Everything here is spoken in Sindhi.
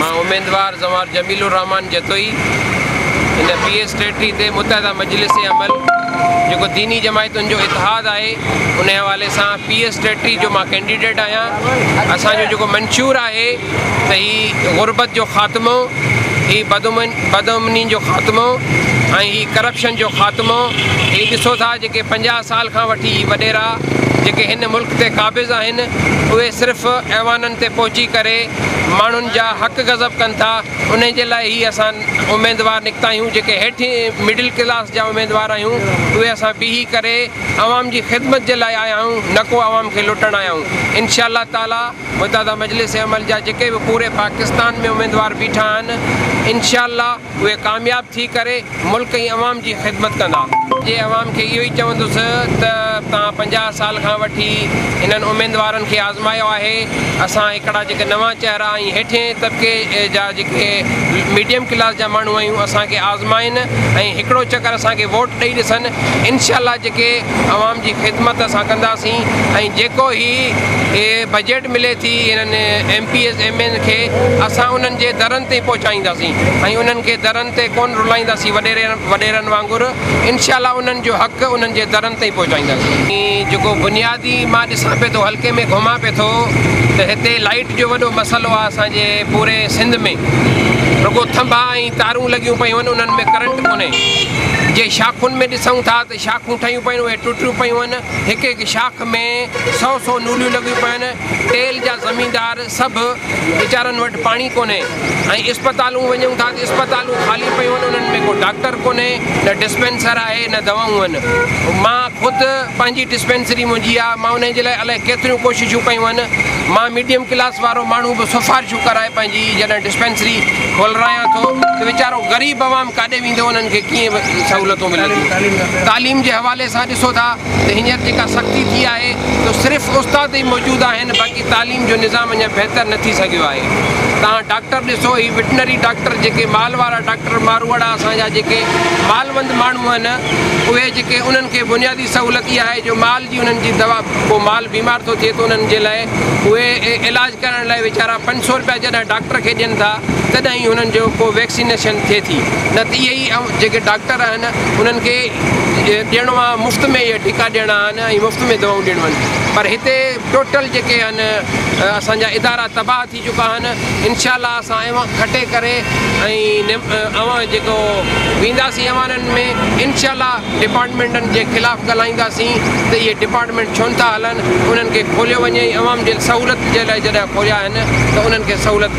مان اميدوار زوار جميل الرحمان جتوئي هن پي ايس ٽيٽري تي متحده مجلس عمل جيڪو ديني جماعتن جو اتحاد آهي ان حوالي سان پي ايس ٽيٽري جو مان ڪينڊيڊيٽ آهيان. اسان جو جيڪو منشور آهي ته هي غربت جو خاتمو، هي بدامني جو خاتمو ۽ هي ڪرپشن جو خاتمو. هي ڏسو ٿا جيڪي 50 سال کان وٺي هي وڏيرا جيڪي هن ملڪ تي قابض آهن اهي صرف ايوانن تي پهچي ڪري ماڻهن جا حق غضب ڪن ٿا. انهي جي لاء هي اسان اميدوار نڪتا آهيون جيڪي هيٺين مڊل ڪلاس جا اميدوار آهيون اهي اسان بيهي ڪري عوام جي خدمت جي لاء آيا آهيون نه ڪو عوام کي لٽڻ آيا آهيون. انشاء الله تعالي متحده مجلس عمل جا جيڪي به پوري پاڪستان ۾ اميدوار بيٺا آهن انشاء الله اهي ڪامياب ٿي ڪري ملڪ ۽ عوام جي خدمت ڪندا. جي عوام کي اهو ئي چوندس ته توهان 50 سال کان وٺي انهن اميدوارن کي آزمايو آهي، اسان هڪڙا جيڪي نوان چهرا ۽ هيٺين طبقي جا جيڪي ميڊيم ڪلاس جا ماڻهو آهيون اسان کي آزمائن ۽ هڪڙو چڪر اسان کي ووٽ ڏئي ڏسن، انشاء الله جيڪي عوام جي خدمت اسان ڪنداسين ۽ جيڪو هي بجيٽ ملي ٿي انهن M P As M N کي اسان انهن جي درن تائين پهچائينداسين ۽ انهن کي درن تي ڪونه رلائينداسين وڏيرن وانگر انشاء الله انهن جو حق انهن جي درن تائين پهچائينداسين. جيڪو بنيادي مان ڏسان پئي ٿو حلقي ۾ گهمان پئي ٿو ته هتي لائيٽ جو وڏو مسئلو آهي اسان جي پوري سنڌ ۾ رڳو ٿنڀا ۽ تارون لڳيون پيون آهن انهن ۾ ڪرنٽ ڪونهي جي شاخن ۾ ڏسون ٿا ته شاخون ٺهيون پيون اهي ٽٽيون پيون آهن هڪ هڪ شاخ ۾ سئو سئو نوليون لڳيون پيون آهن ٽيل جا زميندار سڀ ويچارن وٽ پاڻي ڪونهي ۽ اسپتالون وڃون ٿا ته اسپتالون خالي پيون آهن انهن ۾ ڪو ڊاڪٽر ڪونهي نه ڊسپينسر آهي نه دوائون آهن مان خود پنهنجي ڊسپينسري منهنجي آهي مان انهي جي لاء الائي ڪيتريون ڪوششون ڪيون آهن مان ميڊيم ڪلاس وارو ماڻهو به سفارشون ڪرائي پنهنجي جڏهن ڊسپينسري کولرايان ٿو ته ويچارو غريب عوام ڪاڏي ويندو انهن کي ڪيئن سهولتون ملنديون تعليم جي حوالي سان ڏسو ٿا ته هينئر جيڪا سختي ٿي آهي ته صرف استاد ئي موجود آهن باقي تعليم جو نظام اڃا بهتر نه ٿي سگهيو آهي. توهان ڊاڪٽر ڏسو هي وٽنري ڊاڪٽر جيڪي مال وارا ڊاڪٽر ماروئڙا اسان جا جيڪي مالوند ماڻهو آهن اهي جيڪي انهن کي بنيادي سهولت اها آهي جو مال جي انهن جي دوا ڪو مال بيمار ٿو ٿئي ته انهن جي لاء اهي علاج ڪرڻ لاء ويچارا 500 رپيا جڏهن ڊاڪٽر کي ڏين ٿا تڏهن ئي هنن جو ڪو ويڪسينيشن ٿئي ٿي نه ته اهي ئي جيڪي ڊاڪٽر آهن انهن کي ڏيڻو آهي مفت ۾ اهي ٽيڪا ڏيڻا آهن ۽ مفت ۾ دوائون ڏيڻيون آهن پر هتي ٽوٽل جيڪي آهن اسان جا ادارا تباهه ٿي چڪا آهن انشاء الله اسان ايوان کٽي ڪري ۽ اوهان جيڪو وينداسين ايوانن ۾ انشاء الله ڊپارٽمينٽن جي خلاف ڳالهائينداسين ته اهي ڊپارٽمينٽ ڇو نٿا هلن انهن کي کوليو وڃي ۽ عوام جي سهولت جي لاء جڏهن کوليا آهن ته انهن کي سهولت ڏني.